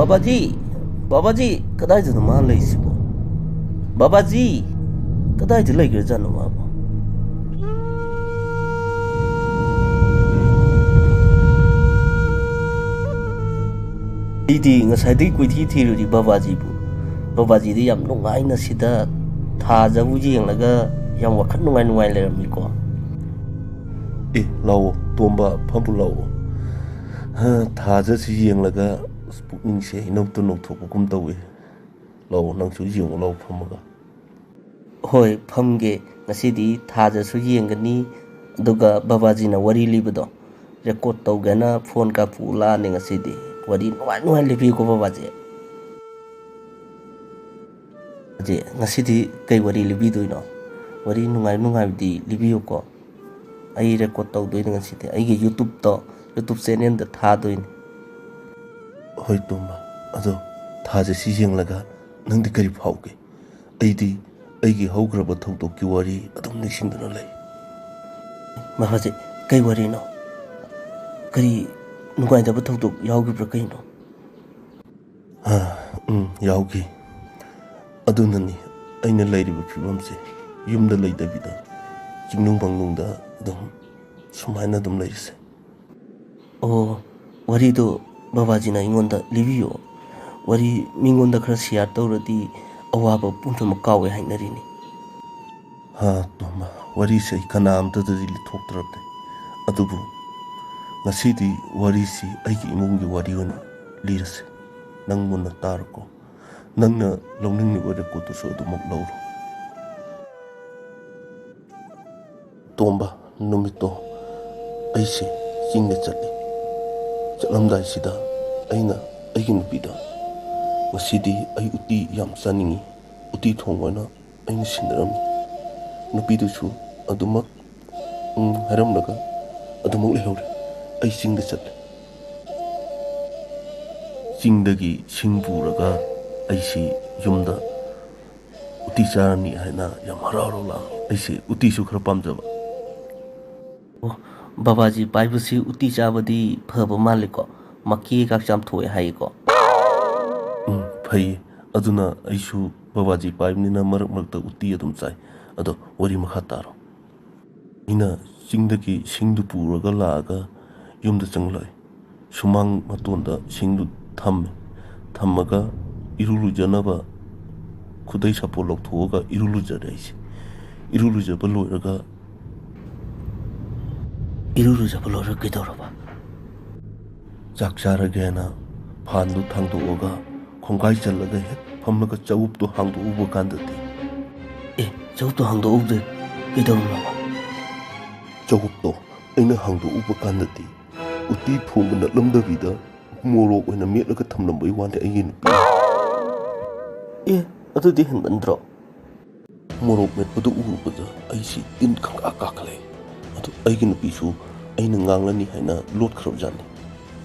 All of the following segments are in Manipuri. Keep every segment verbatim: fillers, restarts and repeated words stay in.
ꯕꯥꯕꯥꯖꯤ, ꯕꯥꯕꯥꯖꯤ, ꯀꯗꯥꯏꯗꯅꯣ ꯃꯥ ꯂꯩꯁꯤꯕꯣ? ꯕꯥꯕꯥꯖꯤ, ꯀꯗꯥꯏꯗ ꯂꯩꯈ꯭ꯔꯖꯥꯠꯅꯣ ꯃꯥꯕꯣ? ꯑꯩꯗꯤ ꯉꯁꯥꯏꯗꯒꯤ ꯀꯣꯏꯊꯤ ꯊꯤꯔꯨꯔꯤ ꯕꯥꯕꯥꯖꯤꯕꯨ꯫ ꯕꯥꯕꯥꯖꯤꯗꯤ ꯌꯥꯝ ꯅꯨꯡꯉꯥꯏꯅ ꯁꯤꯗ ꯊꯥꯖꯕꯨ ꯌꯦꯡꯂꯒ ꯌꯥꯝ ꯋꯥꯈꯜ ꯅꯨꯡꯉꯥꯏ ꯅꯨꯡꯉꯥꯏ ꯂꯩꯔꯝꯃꯤꯀꯣ꯫ ꯑꯦ, ꯂꯥꯛꯑꯣ, ꯇꯣꯝꯕ, ꯐꯝꯕꯨ ꯂꯥꯛꯑꯣ꯫ ꯍ, ꯊꯥꯖꯁꯤ ꯌꯦꯡꯂꯒ ꯑꯁ, ꯄꯨꯛꯅꯤꯡꯁꯦ ꯏꯅꯧꯇ ꯅꯧꯊꯣꯛꯄꯒꯨꯝ ꯇꯧꯏ꯫ ꯂꯥꯛꯑꯣ, ꯅꯪꯁꯨ ꯌꯦꯡꯉꯨ ꯂꯥꯛꯑꯣ, ꯐꯝꯃꯒ꯫ ꯍꯣꯏ, ꯐꯝꯒꯦ꯫ ꯉꯁꯤꯗꯤ ꯊꯥꯖꯁꯨ ꯌꯦꯡꯒꯅꯤ, ꯑꯗꯨꯒ ꯕꯕꯥꯖꯤꯅ ꯋꯥꯔꯤ ꯂꯤꯕꯗꯣ ꯔꯦꯀꯣꯔꯠ ꯇꯧꯒꯦꯅ ꯐꯣꯟ ꯀꯥꯞꯄꯨ ꯂꯥꯛꯑꯅꯤ ꯉꯁꯤꯗꯤ꯫ ꯋꯥꯔꯤ ꯅꯨꯡꯉꯥꯏ ꯅꯨꯡꯉꯥꯏ ꯂꯤꯕꯤꯌꯨꯀꯣ ꯕꯕꯥꯖꯤ꯫ ꯕꯕꯥꯖꯤ, ꯉꯁꯤꯗꯤ ꯀꯩ ꯋꯥꯔꯤ ꯂꯤꯕꯤꯗꯣꯏꯅꯣ? ꯋꯥꯔꯤ ꯅꯨꯡꯉꯥꯏ ꯅꯨꯡꯉꯥꯏꯕꯗꯤ ꯂꯤꯕꯤꯌꯨꯀꯣ꯫ ꯑꯩ ꯔꯦꯀꯣꯔꯠ ꯇꯧꯗꯣꯏꯅꯦ ꯉꯁꯤꯗꯤ꯫ ꯑꯩꯒꯤ YouTubeꯇꯣ, YouTube channelꯗ ꯊꯥꯗꯣꯏꯅꯦ꯫ ꯍꯣꯏ ꯇꯣꯝꯕ, ꯑꯗꯣ ꯊꯥꯖꯁꯤ ꯌꯦꯡꯂꯒ ꯅꯪꯗꯤ ꯀꯔꯤ ꯐꯥꯎꯒꯦ? ꯑꯩꯗꯤ ꯑꯩꯒꯤ ꯍꯧꯈ꯭ꯔꯕ ꯊꯧꯗꯣꯛꯀꯤ ꯋꯥꯔꯤ ꯑꯗꯨꯝ ꯅꯤꯡꯁꯤꯡꯗꯨꯅ ꯂꯩ꯫ ꯕꯕꯥꯖꯤ, ꯀꯩ ꯋꯥꯔꯤꯅꯣ? ꯀꯔꯤ ꯅꯨꯡꯉꯥꯏꯇꯕ ꯊꯧꯗꯣꯛ ꯌꯥꯎꯈꯤꯕ꯭ꯔꯥ ꯀꯩꯅꯣ? ꯑꯥ, ꯎꯝ, ꯌꯥꯎꯈꯤ꯫ ꯑꯗꯨꯅꯅꯤ ꯑꯩꯅ ꯂꯩꯔꯤꯕ ꯐꯤꯕꯝꯁꯦ, ꯌꯨꯝꯗ ꯂꯩꯇꯕꯤꯗ ꯆꯤꯡꯅꯨꯡ ꯃꯥꯅꯨꯡꯗ ꯑꯗꯨꯝ ꯁꯨꯃꯥꯏꯅ ꯑꯗꯨꯝ ꯂꯩꯔꯤꯁꯦ꯫ ꯑꯣ, ꯋꯥꯔꯤꯗꯣ ꯕꯕꯥꯖꯤꯅ ꯑꯩꯉꯣꯟꯗ ꯂꯤꯕꯤꯌꯣ꯫ ꯋꯥꯔꯤ ꯃꯤꯉꯣꯟꯗ ꯈꯔ ꯁꯤꯌꯥꯔ ꯇꯧꯔꯗꯤ ꯑꯋꯥꯕ ꯄꯨꯝꯅꯃꯛ ꯀꯥꯎꯋꯦ ꯍꯥꯏꯅꯔꯤꯅꯤ꯫ ꯍꯥ, ꯇꯣꯝꯕ, ꯋꯥꯔꯤꯁꯦ ꯑꯩ ꯀꯅꯥꯝꯇꯗꯗꯤ ꯂꯤꯊꯣꯛꯇ꯭ꯔꯕꯅꯦ꯫ ꯑꯗꯨꯕꯨ ꯉꯁꯤꯗꯤ ꯋꯥꯔꯤꯁꯤ ꯑꯩꯒꯤ ꯏꯃꯨꯡꯒꯤ ꯋꯥꯔꯤ ꯑꯣꯏꯅ ꯂꯤꯔꯁꯦ꯫ ꯅꯪ ꯃꯨꯟꯅ ꯇꯥꯔꯣꯀꯣ꯫ ꯅꯪꯅ ꯂꯧꯅꯤꯡꯂꯤꯕ ꯔꯦꯀꯣꯔꯠꯇꯨꯁꯨ ꯑꯗꯨꯃꯛ ꯂꯧꯔꯣ꯫ ꯇꯣꯝꯕ, ꯅꯨꯃꯤꯠꯇꯣ ꯑꯩꯁꯦ ꯆꯤꯡꯗ ꯆꯠꯂꯤ꯫ ꯆꯠꯂꯝꯗꯥꯏꯁꯤꯗ ꯑꯩꯅ ꯑꯩꯒꯤ ꯅꯨꯄꯤꯗ, "ꯉꯁꯤꯗꯤ ꯑꯩ ꯎꯇꯤ ꯌꯥꯝ ꯆꯥꯅꯤꯡꯉꯤ, ꯎꯇꯤ ꯊꯣꯡꯉꯣꯅ" ꯑꯩꯅ ꯁꯤꯟꯅꯔꯝꯃꯤ꯫ ꯅꯨꯄꯤꯗꯨꯁꯨ ꯑꯗꯨꯃꯛ "ꯎꯝ" ꯍꯥꯏꯔꯝꯂꯒ ꯑꯗꯨꯃꯛ ꯂꯩꯍꯧꯔꯦ꯫ ꯑꯩ ꯆꯤꯡꯗ ꯆꯠꯂꯦ꯫ ꯆꯤꯡꯗꯒꯤ ꯁꯤꯡ ꯄꯨꯔꯒ ꯑꯩꯁꯤ ꯌꯨꯝꯗ ꯎꯇꯤ ꯆꯥꯔꯅꯤ ꯍꯥꯏꯅ ꯌꯥꯝ ꯍꯔꯥꯎ ꯍꯔꯥꯎ ꯂꯥꯛꯑꯝꯃꯤ꯫ ꯑꯩꯁꯦ ꯎꯇꯤꯁꯨ ꯈꯔ ꯄꯥꯝꯖꯕ꯫ ꯑꯣ, ꯕꯕꯥꯖꯤ ꯄꯥꯏꯕꯁꯤ ꯎꯇꯤ ꯆꯥꯕꯗꯤ ꯐꯕ ꯃꯥꯜꯂꯦꯀꯣ, ꯃꯀꯦꯒ ꯆꯥꯝꯊꯣꯛꯑꯦ ꯍꯥꯏꯌꯦꯀꯣ꯫ ꯐꯩꯌꯦ꯫ ꯑꯗꯨꯅ ꯑꯩꯁꯨ ꯕꯕꯥꯖꯤ ꯄꯥꯏꯕꯅꯤꯅ ꯃꯔꯛ ꯃꯔꯛꯇ ꯎꯇꯤ ꯑꯗꯨꯝ ꯆꯥꯏ꯫ ꯑꯗꯣ ꯋꯥꯔꯤ ꯃꯈꯥ ꯇꯥꯔꯣ꯫ ꯑꯩꯅ ꯆꯤꯡꯗꯒꯤ ꯁꯤꯡꯗꯨ ꯄꯨꯔꯒ ꯂꯥꯛꯑꯒ ꯌꯨꯝꯗ ꯆꯪꯂꯛꯑꯦ꯫ ꯁꯨꯃꯥꯡ ꯃꯇꯣꯟꯗ ꯁꯤꯡꯗꯨ ꯊꯝꯃꯦ꯫ ꯊꯝꯃꯒ ꯏꯔꯨ ꯂꯨꯖꯅꯕ ꯈꯨꯗꯩ ꯁꯥꯄꯣꯟ ꯂꯧꯊꯣꯛꯑꯒ ꯏꯔꯨ ꯂꯨꯖꯔꯦ ꯑꯩꯁꯦ꯫ ꯏꯔꯨ ꯂꯨꯖꯕ ꯂꯣꯏꯔꯒ ꯏꯔꯨ ꯂꯨꯖꯕ ꯂꯣꯏꯔꯒ ꯀꯩꯗꯧꯔꯕ? ꯆꯥꯛ ꯆꯥꯔꯒꯦꯅ ꯐꯥꯟꯗꯨ ꯊꯥꯡꯗꯣꯛꯑꯒ ꯈꯣꯡꯒꯥꯏ ꯆꯜꯂꯒ ꯍꯦꯛ ꯐꯝꯂꯒ ꯆꯧꯞꯇꯣ ꯍꯥꯡꯗꯣꯛꯎꯕ ꯀꯥꯟꯗꯗꯤ꯫ ꯑꯦ, ꯆꯧꯞꯇꯣ ꯍꯥꯡꯗꯣꯛꯎꯕꯗ ꯀꯩꯗꯧꯔꯝꯂꯕ? ꯆꯧꯞꯇꯣ ꯑꯩꯅ ꯍꯥꯡꯗꯣꯛꯎꯕ ꯀꯥꯟꯗꯗꯤ ꯎꯇꯤ ꯊꯣꯡꯕ ꯅꯠꯂꯝꯗꯕꯤꯗ ꯃꯣꯔꯣꯛ ꯑꯣꯏꯅ ꯃꯦꯠꯂꯒ ꯊꯝꯂꯝꯕꯩ ꯋꯥꯅꯤ ꯑꯩꯒꯤ ꯅꯨꯄꯤ꯫ ꯑꯦ, ꯑꯗꯨꯗꯤ ꯍꯦꯟꯃꯟꯗ꯭ꯔꯣ? ꯃꯣꯔꯣꯛ ꯃꯦꯠꯄꯗꯨ ꯎꯔꯨꯕꯗ ꯑꯩꯁꯤ ꯇꯤꯟ ꯈꯪꯀꯥ ꯀꯥꯈꯠꯂꯛꯑꯦ꯫ ꯑꯗꯨ ꯑꯩꯒꯤ ꯅꯨꯄꯤꯁꯨ ꯑꯩꯅ ꯉꯥꯡꯂꯅꯤ ꯍꯥꯏꯅ ꯂꯣꯠꯈ꯭ꯔꯕꯖꯥꯠꯅꯤ꯫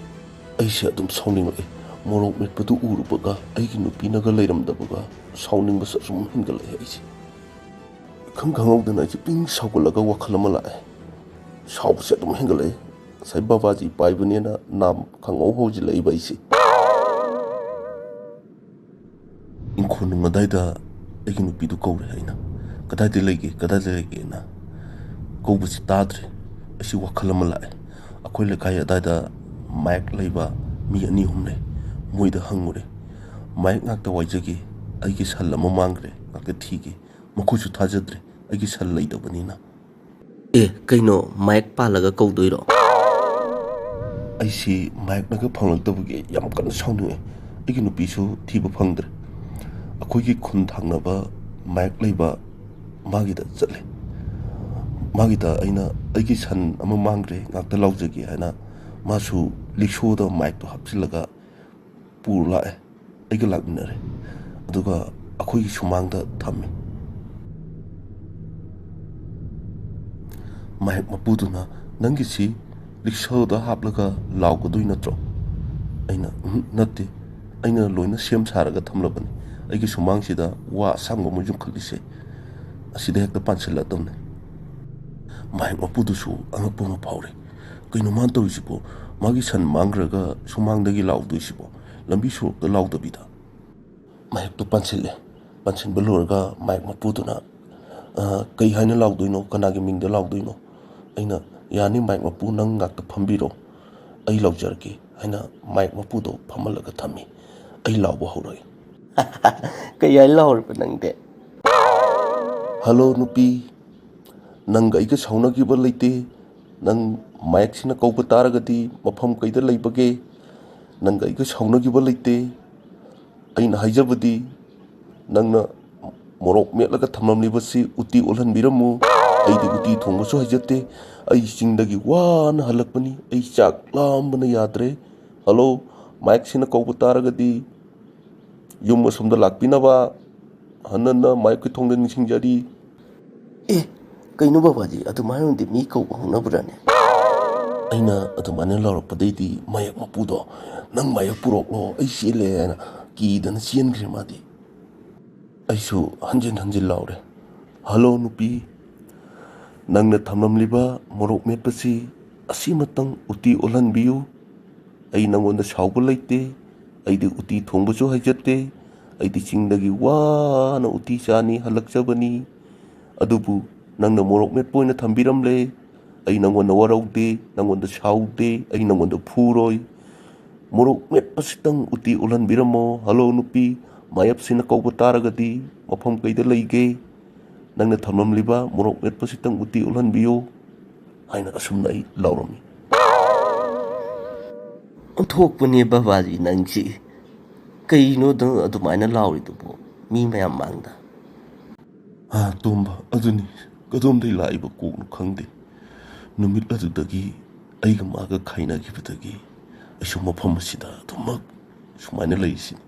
ꯑꯩꯁꯦ ꯑꯗꯨꯝ ꯁꯥꯎꯅꯤꯡꯂꯛꯑꯦ꯫ ꯃꯣꯔꯣꯛ ꯃꯦꯠꯄꯗꯨ ꯎꯔꯨꯕꯒ ꯑꯩꯒꯤ ꯅꯨꯄꯤꯅꯒ ꯂꯩꯔꯝꯗꯕꯒ ꯁꯥꯎꯅꯤꯡꯕꯁꯨ ꯑꯁꯨꯝ ꯍꯦꯟꯒꯠꯂꯛꯑꯦ ꯑꯩꯁꯦ꯫ ꯏꯈꯪ ꯈꯪꯍꯧꯗꯅ ꯑꯩꯁꯦ ꯄꯤꯡ ꯁꯥꯎꯒꯠꯂꯒ ꯋꯥꯈꯜ ꯑꯃ ꯂꯥꯛꯑꯦ꯫ ꯁꯥꯎꯕꯁꯦ ꯑꯗꯨꯝ ꯍꯦꯟꯒꯠꯂꯛꯑꯦ꯫ ꯉꯁꯥꯏ ꯕꯕꯥꯖꯤ ꯄꯥꯏꯕꯅꯦꯅ ꯅꯥꯝ ꯈꯪꯍꯧ ꯍꯧꯖꯤꯜꯂꯛꯏꯕ ꯑꯩꯁꯦ꯫ ꯏꯪꯈꯣꯜ ꯅꯨꯡ ꯑꯗꯥꯏꯗ ꯑꯩꯒꯤ ꯅꯨꯄꯤꯗꯨ ꯀꯧꯔꯦ ꯑꯩꯅ꯫ "ꯀꯗꯥꯏꯗ ꯂꯩꯒꯦ? ꯀꯗꯥꯏꯗ ꯂꯩꯒꯦꯅ?" ꯀꯧꯕꯁꯤ ꯇꯥꯗ꯭ꯔꯦ꯫ ꯑꯩꯁꯤ ꯋꯥꯈꯜ ꯑꯃ ꯂꯥꯛꯑꯦ꯫ ꯑꯩꯈꯣꯏ ꯂꯩꯀꯥꯏ ꯑꯗꯥꯏꯗ ꯃꯥꯏꯛ ꯂꯩꯕ ꯃꯤ ꯑꯅꯤ ꯑꯍꯨꯝ ꯂꯩ꯫ ꯃꯣꯏꯗ ꯍꯪꯉꯨꯔꯦ꯫ "ꯃꯥꯏꯛ ꯉꯥꯛꯇ ꯋꯥꯏꯖꯒꯦ꯫ ꯑꯩꯒꯤ ꯁꯟ ꯑꯃ ꯃꯥꯡꯈ꯭ꯔꯦ꯫ ꯉꯥꯛꯇ ꯊꯤꯒꯦ꯫" ꯃꯈꯣꯏꯁꯨ ꯊꯥꯖꯗ꯭ꯔꯦ, ꯑꯩꯒꯤ ꯁꯟ ꯂꯩꯇꯕꯅꯤꯅ꯫ "ꯑꯦ, ꯀꯩꯅꯣ, ꯃꯥꯏꯛ ꯄꯥꯜꯂꯒ ꯀꯧꯗꯣꯏꯔꯣ?" ꯑꯩꯁꯤ ꯃꯥꯏꯛꯅꯒ ꯐꯪꯂꯛꯇꯕꯒꯤ ꯌꯥꯝ ꯀꯟꯅ ꯁꯥꯎꯅꯤꯡꯉꯦ꯫ ꯑꯩꯒꯤ ꯅꯨꯄꯤꯁꯨ ꯊꯤꯕ ꯐꯪꯗ꯭ꯔꯦ꯫ ꯑꯩꯈꯣꯏꯒꯤ ꯈꯨꯟ ꯊꯪꯅꯕ ꯃꯥꯏꯛ ꯂꯩꯕ ꯃꯥꯒꯤꯗ ꯆꯠꯂꯦ꯫ ꯃꯥꯒꯤꯗ ꯑꯩꯅ "ꯑꯩꯒꯤ ꯁꯟ ꯑꯃ ꯃꯥꯡꯈ꯭ꯔꯦ, ꯉꯥꯛꯇ ꯂꯥꯎꯖꯒꯦ" ꯍꯥꯏꯅ, ꯃꯥꯁꯨ ꯂꯤꯛꯁꯣꯗ ꯃꯥꯏꯛꯇꯣ ꯍꯥꯞꯆꯤꯜꯂꯒ ꯄꯨꯔ ꯂꯥꯛꯑꯦ꯫ ꯑꯩꯒ ꯂꯥꯛꯃꯤꯟꯅꯔꯦ꯫ ꯑꯗꯨꯒ ꯑꯩꯈꯣꯏꯒꯤ ꯁꯨꯃꯥꯡꯗ ꯊꯝꯃꯦ꯫ ꯃꯥꯏꯛ ꯃꯄꯨꯗꯨꯅ, "ꯅꯪꯒꯤꯁꯤ ꯂꯤꯛꯁꯣꯗ ꯍꯥꯞꯂꯒ ꯂꯥꯎꯒꯗꯣꯏ ꯅꯠꯇ꯭ꯔꯣ?" ꯑꯩꯅ, "ꯎꯝ, ꯅꯠꯇꯦ꯫ ꯑꯩꯅ ꯂꯣꯏꯅ ꯁꯦꯝ ꯁꯥꯔꯒ ꯊꯝꯂꯕꯅꯤ꯫ ꯑꯩꯒꯤ ꯁꯨꯃꯥꯡꯁꯤꯗ ꯋꯥ ꯑꯁꯥꯡꯕ ꯑꯃ ꯌꯨꯡꯈꯠꯂꯤꯁꯦ, ꯑꯁꯤꯗ ꯍꯦꯛꯇ ꯄꯥꯟꯁꯤꯜꯂꯗꯕꯅꯤ꯫" ꯃꯥꯏꯛ ꯃꯄꯨꯗꯨꯁꯨ ꯑꯉꯛꯄ ꯑꯃ ꯐꯥꯎꯔꯦ꯫ "ꯀꯩꯅꯣ ꯃꯥꯅ ꯇꯧꯔꯤꯁꯤꯕꯣ? ꯃꯥꯒꯤ ꯁꯟ ꯃꯥꯡꯈ꯭ꯔꯒ ꯁꯨꯃꯥꯡꯗꯒꯤ ꯂꯥꯎꯗꯣꯏꯁꯤꯕꯣ? ꯂꯝꯕꯤ ꯁꯣꯔꯣꯛꯇ ꯂꯥꯎꯗꯕꯤꯗ?" ꯃꯥꯏꯛꯇꯨ ꯄꯥꯟꯁꯤꯜꯂꯦ꯫ ꯄꯥꯟꯁꯤꯟꯕ ꯂꯣꯏꯔꯒ ꯃꯥꯏꯛ ꯃꯄꯨꯗꯨꯅ, "ꯑ, ꯀꯩ ꯍꯥꯏꯅ ꯂꯥꯎꯗꯣꯏꯅꯣ? ꯀꯅꯥꯒꯤ ꯃꯤꯡꯗ ꯂꯥꯎꯗꯣꯏꯅꯣ?" ꯑꯩꯅ, "ꯌꯥꯅꯤ, ꯃꯥꯏꯛ ꯃꯄꯨ, ꯅꯪ ꯉꯥꯛꯇ ꯐꯝꯕꯤꯔꯣ, ꯑꯩ ꯂꯥꯎꯖꯔꯛꯀꯦ" ꯍꯥꯏꯅ ꯃꯥꯏꯛ ꯃꯄꯨꯗꯣ ꯐꯝꯍꯜꯂꯒ ꯊꯝꯃꯤ꯫ ꯑꯩ ꯂꯥꯎꯕ ꯍꯧꯔꯛꯏ꯫ "ꯀꯩ ꯍꯥꯏꯅ ꯂꯥꯎꯔꯤꯕ ꯅꯪꯗꯤ?" "ꯍꯜꯂꯣ ꯅꯨꯄꯤ, ꯅꯪꯒ ꯑꯩꯒ ꯁꯥꯎꯅꯈꯤꯕ ꯂꯩꯇꯦ꯫ ꯅꯪ ꯃꯥꯏꯛꯁꯤꯅ ꯀꯧꯕ ꯇꯥꯔꯒꯗꯤ ꯃꯐꯝ ꯀꯩꯗ ꯂꯩꯕꯒꯦ? ꯅꯪꯒ ꯑꯩꯒ ꯁꯥꯎꯅꯈꯤꯕ ꯂꯩꯇꯦ꯫ ꯑꯩꯅ ꯍꯥꯏꯖꯕꯗꯤ, ꯅꯪꯅ ꯃꯣꯔꯣꯛ ꯃꯦꯠꯂꯒ ꯊꯝꯂꯝꯂꯤꯕꯁꯤ ꯎꯇꯤ ꯑꯣꯜꯍꯟꯕꯤꯔꯝꯃꯨ꯫ ꯑꯩꯗꯤ ꯎꯇꯤ ꯊꯣꯡꯕꯁꯨ ꯍꯩꯖꯗꯦ꯫ ꯑꯩ ꯆꯤꯡꯗꯒꯤ ꯋꯥꯅ ꯍꯜꯂꯛꯄꯅꯤ꯫ ꯑꯩ ꯆꯥꯛ ꯂꯥꯝꯕꯅ ꯌꯥꯗ꯭ꯔꯦ꯫ ꯍꯜꯂꯣ, ꯃꯥꯏꯛꯁꯤꯅ ꯀꯧꯕ ꯇꯥꯔꯒꯗꯤ ꯌꯨꯝ ꯑꯁꯣꯝꯗ ꯂꯥꯛꯄꯤꯅꯕ ꯍꯟꯅ ꯍꯟꯅ ꯃꯥꯏꯛꯀꯤ ꯊꯣꯡꯗ ꯅꯤꯡꯁꯤꯡꯖꯔꯤ꯫" "ꯑꯦ, ꯀꯩꯅꯣ ꯕꯕꯥꯖꯤ, ꯑꯗꯨꯃꯥꯏꯅꯗꯤ ꯃꯤ ꯀꯧꯕ ꯍꯧꯅꯕ꯭ꯔꯥꯅꯦ?" ꯑꯩꯅ ꯑꯗꯨꯃꯥꯏꯅ ꯂꯥꯎꯔꯛꯄꯗꯩꯗꯤ ꯃꯥꯏꯛ ꯃꯄꯨꯗꯣ, "ꯅꯪ ꯃꯥꯏꯛ ꯄꯨꯔꯛꯂꯣ, ꯑꯩ ꯆꯦꯜꯂꯦ" ꯍꯥꯏꯅ ꯀꯤꯗꯅ ꯆꯦꯟꯈ꯭ꯔꯦ ꯃꯥꯗꯤ꯫ ꯑꯩꯁꯨ ꯍꯟꯖꯤꯟ ꯍꯟꯖꯤꯟ ꯂꯥꯎꯔꯦ, "ꯍꯜꯂꯣ ꯅꯨꯄꯤ, ꯅꯪꯅ ꯊꯝꯂꯝꯂꯤꯕ ꯃꯣꯔꯣꯛ ꯃꯦꯠꯄꯁꯤ ꯑꯁꯤꯃꯇꯪ ꯎꯇꯤ ꯑꯣꯜꯍꯟꯕꯤꯌꯨ꯫ ꯑꯩ ꯅꯪꯉꯣꯟꯗ ꯁꯥꯎꯕ ꯂꯩꯇꯦ꯫ ꯑꯩꯗꯤ ꯎꯇꯤ ꯊꯣꯡꯕꯁꯨ ꯍꯩꯖꯗꯦ꯫ ꯑꯩꯗꯤ ꯆꯤꯡꯗꯒꯤ ꯋꯥꯅ ꯎꯇꯤ ꯆꯥꯅꯤ ꯍꯜꯂꯛꯆꯕꯅꯤ꯫ ꯑꯗꯨꯕꯨ ꯅꯪꯅ ꯃꯣꯔꯣꯛ ꯃꯦꯠꯄ ꯑꯣꯏꯅ ꯊꯝꯕꯤꯔꯝꯂꯦ꯫ ꯑꯩ ꯅꯪꯉꯣꯟꯗ ꯋꯥꯔꯧꯗꯦ, ꯅꯪꯉꯣꯟꯗ ꯁꯥꯎꯗꯦ, ꯑꯩ ꯅꯪꯉꯣꯟꯗ ꯐꯨꯔꯣꯏ꯫ ꯃꯣꯔꯣꯛ ꯃꯦꯠꯄꯁꯤꯇꯪ ꯎꯇꯤ ꯑꯣꯜꯍꯟꯕꯤꯔꯝꯃꯣ꯫ ꯍꯜꯂꯣ ꯅꯨꯄꯤ, ꯃꯥꯌꯞꯁꯤꯅ ꯀꯧꯕ ꯇꯥꯔꯒꯗꯤ ꯃꯐꯝ ꯀꯩꯗ ꯂꯩꯒꯦ? ꯅꯪꯅ ꯊꯝꯂꯝꯂꯤꯕ ꯃꯣꯔꯣꯛ ꯃꯦꯠꯄꯁꯤꯇꯪ ꯎꯇꯤ ꯑꯣꯜꯍꯟꯕꯤꯌꯨ" ꯍꯥꯏꯅ ꯑꯁꯨꯝꯅ ꯑꯩ ꯂꯥꯎꯔꯝꯃꯤ꯫ "ꯑꯣꯟꯊꯣꯛꯄꯅꯦ ꯕꯕꯥꯖꯤ ꯅꯪꯁꯤ꯫ ꯀꯩꯅꯣ ꯅꯪ ꯑꯗꯨꯃꯥꯏꯅ ꯂꯥꯎꯔꯤꯗꯨꯕꯣ ꯃꯤ ꯃꯌꯥꯝ ꯃꯥꯡꯗ?" "ꯑꯥ, ꯇꯣꯝꯕ, ꯑꯗꯨꯅꯤ, ꯀꯗꯣꯝꯗꯩ ꯂꯥꯛꯏꯕ ꯀꯣꯛꯅꯣ ꯈꯪꯗꯦ꯫ ꯅꯨꯃꯤꯠ ꯑꯗꯨꯗꯒꯤ ꯑꯩꯒ ꯃꯥꯒ ꯈꯥꯏꯅꯈꯤꯕꯗꯒꯤ ꯑꯩꯁꯨ ꯃꯐꯝ ꯑꯁꯤꯗ ꯑꯗꯨꯃꯛ ꯁꯨꯃꯥꯏꯅ ꯂꯩꯔꯤꯁꯤꯅꯤ꯫